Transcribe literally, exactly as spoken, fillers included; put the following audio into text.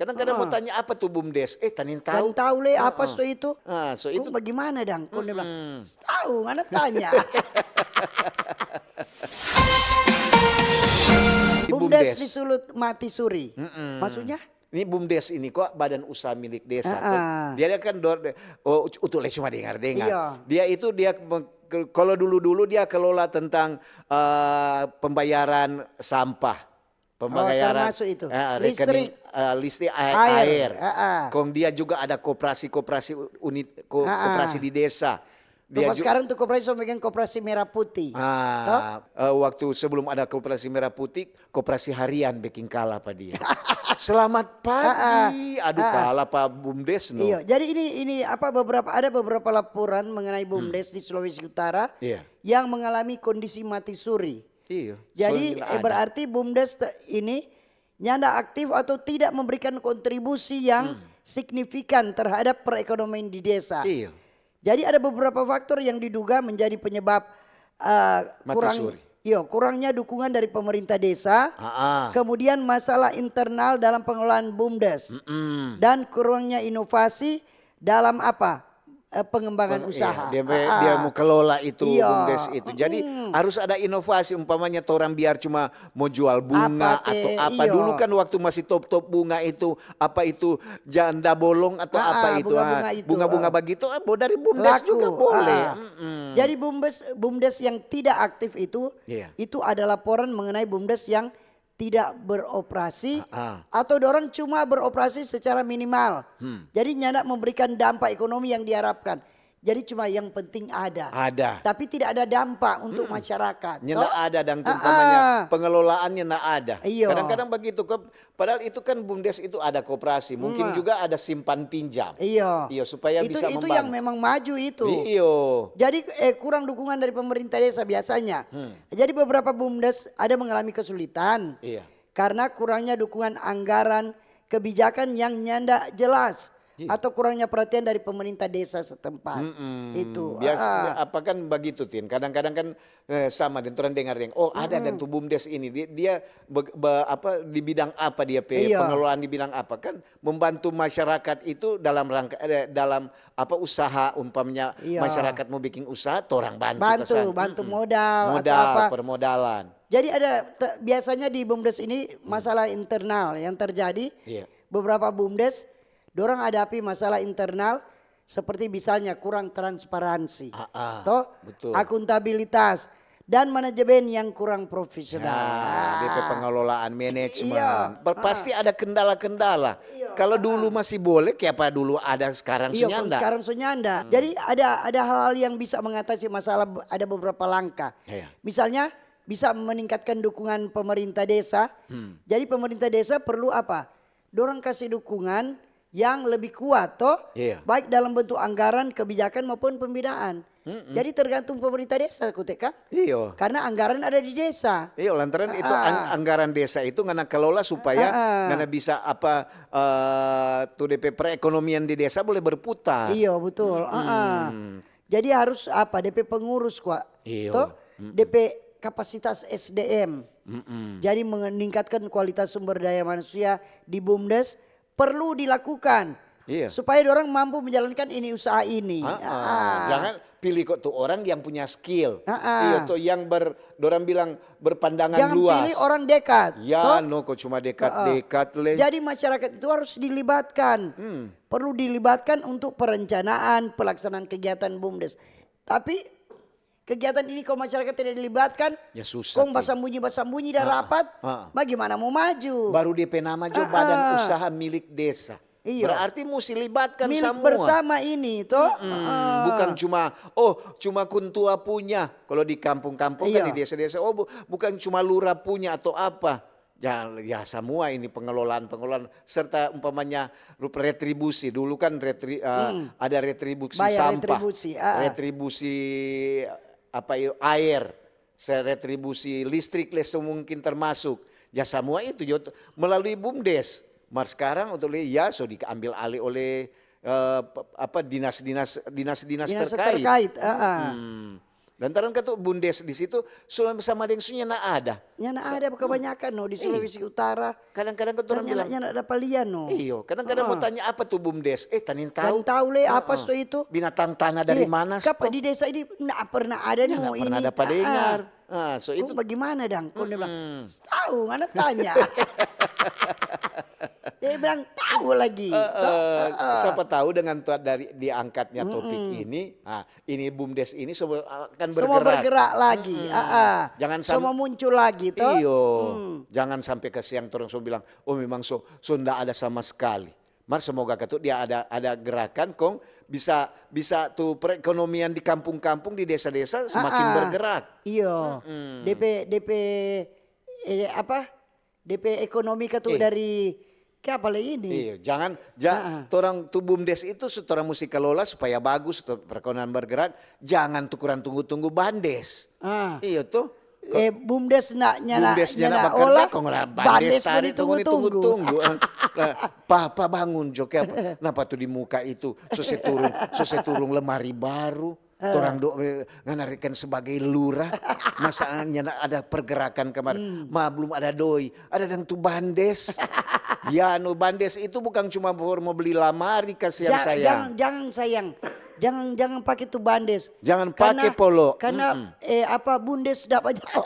Kadang-kadang mau tanya apa tu BUMDes, eh, tanin tahu. Tahu le apa so itu? Ah, so itu. Bagaimana dang? Kong dia bilang, tahu, ngana tanya. BUMDes di Sulut Mati Suri. Maksudnya? Ini BUMDes ini kok badan usaha milik desa. Dia kan dor, oh, utu le cuma dengar-dengar. Iya. Dia itu dia kalau dulu-dulu dia kelola tentang eh, pembayaran sampah. Pembayaran, termasuk itu. Eh, rekening, listrik. Eh, listrik, air. Air. Kong dia juga ada koperasi-koperasi unit, ko, koperasi di desa. Dia juga sekarang tuh koperasi sama dengan koperasi merah putih. Ah, eh, waktu sebelum ada koperasi merah putih, koperasi harian bikin kalah pa dia. Selamat pagi, aduh kalah pa BUMDes no. Iya, jadi ini ini apa beberapa ada beberapa laporan mengenai BUMDes di Sulawesi Utara yang mengalami kondisi mati suri. Iya. Jadi eh, berarti BUMDes ini nyanda aktif atau tidak memberikan kontribusi yang signifikan terhadap perekonomian di desa. Iya. Jadi ada beberapa faktor yang diduga menjadi penyebab uh, kurang, iyo, kurangnya dukungan dari pemerintah desa, kemudian masalah internal dalam pengelolaan BUMDes, dan kurangnya inovasi dalam apa? Eh, pengembangan usaha. Dia, dia mau kelola itu BUMDes itu. Jadi harus ada inovasi, umpamanya torang biar cuma mau jual bunga atau apa. Dulu kan waktu masih top-top bunga itu, apa itu janda bolong atau apa itu, bunga-bunga bagitu, ah, dari BUMDes juga boleh. Jadi BUMDes, BUMDES yang tidak aktif itu, itu ada laporan mengenai BUMDES yang tidak beroperasi atau dorang cuma beroperasi secara minimal. Jadi nyanda memberikan dampak ekonomi yang diharapkan. Jadi cuma yang penting ada. Ada. Tapi tidak ada dampak untuk masyarakat. Nyanda ada dan umpamanya pengelolaannya nyanda ada. Iyo. Kadang-kadang begitu, padahal itu kan BUMDES itu ada koperasi, mungkin juga ada simpan pinjam. Iyo. Iyo, supaya itu, bisa itu membangun. Yang memang maju itu. Iyo. Jadi eh, kurang dukungan dari pemerintah desa biasanya. Jadi beberapa BUMDES ada mengalami kesulitan. Iya. Karena kurangnya dukungan anggaran, kebijakan yang nyanda jelas atau kurangnya perhatian dari pemerintah desa setempat. Itu. Biasa apa kan begitu, Tin. Kadang-kadang kan eh, sama dan orang dengar deng, oh ada dan tu BUMDES ini dia, dia be, be, apa di bidang apa dia pe pengelolaan di bidang apa kan membantu masyarakat itu dalam rangka eh, dalam apa usaha umpamanya masyarakat mau bikin usaha, torang bantu. Bantu, bantu modal atau apa. Permodalan. Jadi ada biasanya di BUMDES ini masalah internal yang terjadi. Beberapa BUMDES dorang hadapi masalah internal seperti misalnya kurang transparansi, toh, akuntabilitas dan manajemen yang kurang profesional. Nah, dia pe pengelolaan manajemen. Pasti ada kendala-kendala. Kalau dulu masih boleh, kiapa dulu ada sekarang so nyanda? Sekarang so nyanda. Jadi ada ada hal-hal yang bisa mengatasi masalah ada beberapa langkah. Misalnya bisa meningkatkan dukungan pemerintah desa. Jadi pemerintah desa perlu apa? Dorang kasih dukungan yang lebih kuat toh, baik dalam bentuk anggaran, kebijakan maupun pembinaan. Jadi tergantung pemerintah desa, Kuteka. Iyo. Karena anggaran ada di desa. Iyo, lantaran itu anggaran desa itu ngana kelola supaya ngana bisa apa eh, tu depe perekonomian di desa boleh berputar. Iyo, betul. Jadi harus apa? D P pengurus kwa, toh? D P kapasitas S D M. Jadi meningkatkan kualitas sumber daya manusia di BUMDES perlu dilakukan supaya orang mampu menjalankan ini usaha ini. Jangan pilih kok tuh orang yang punya skill. Iya tuh yang ber, orang bilang berpandangan luas. Jangan pilih orang dekat. Ya, no kok cuma dekat-dekat le. Jadi masyarakat itu harus dilibatkan. Perlu dilibatkan untuk perencanaan pelaksanaan kegiatan BUMDES. Tapi kegiatan ini kalau masyarakat tidak dilibatkan, ya susah, kong basambunyi-basambunyi dan rapat, bagaimana mau maju? Baru D P nama jo badan usaha milik desa. Iyo. Berarti musti libatkan milik semua. Bersama ini toh. Bukan cuma, oh, cuma kuntua punya. Kalau di kampung-kampung kan di desa-desa, oh, bukan cuma lurah punya atau apa. Ya, ya semua ini pengelolaan-pengelolaan serta umpamanya retribusi. Dulu kan retri, uh, ada retribusi sampah, retribusi, uh, retribusi apa itu air, retribusi listrik, leso mungkin termasuk. Ya semua itu juga melalui BUMDES. Mar sekarang untuk ya so diambil alih oleh uh, apa dinas-dinas dinas-dinas terkait. Terkait uh, uh. Hmm. Lantaran katu bumdes di situ so sama deng so nyanda ada. Nyanda ada, kebanyakan no di Sulawesi Utara. Kadang-kadang katu orang bilang, nyanda ada palian no. Iyo, kadang-kadang mau tanya apa tu bumdes. Eh, tanin tahu. Tahu le apa sto itu? Binatang tanah dari mana sto? Di desa ini ndak pernah ada no ini. Pernah ada padengar. Ah, so itu bagaimana dang? Kong dia bilang, tahu, ngana tanya. Dia bilang, tahu lagi. Siapa tahu dengan dari diangkatnya topik ini, ah, ini bumdes ini so akan bergerak. Semua bergerak lagi. Jangan sampai muncul lagi toh. Iyo. Jangan sampai kasiang torang so bilang, oh, memang so so ndak ada sama sekali. Mar semoga katu dia ada ada gerakan kong bisa bisa tu perekonomian di kampung-kampung, di desa-desa semakin bergerak. Iyo. DP DP eh, apa? DP ekonomi katu dari ke apa lagi ini? Iyo, jangan ja, torang tu bumdes itu torang musti kelola supaya bagus, perekonomian bergerak. Jangan tu kurang tunggu-tunggu bandes. Ah. Iyo tu. Eh, bumdes ndak nyana olah, kong bandes tadi tunggu-tunggu. Papa bangun jo ke apa? Napa tu di muka itu? So se turung, so se turung lemari baru. Torang do ngana reken sebagai lurah, masa nyanda ada pergerakan kamari? Ma belum ada doi, ada dang tu bandes. Ya, no bandes itu bukang cuma for mo beli lamari, kasiang sayang. Jangan, jangan sayang. Jangan, jangan pake tu bandes. Jangan pake polo. Karena eh apa bundes dapa jalan.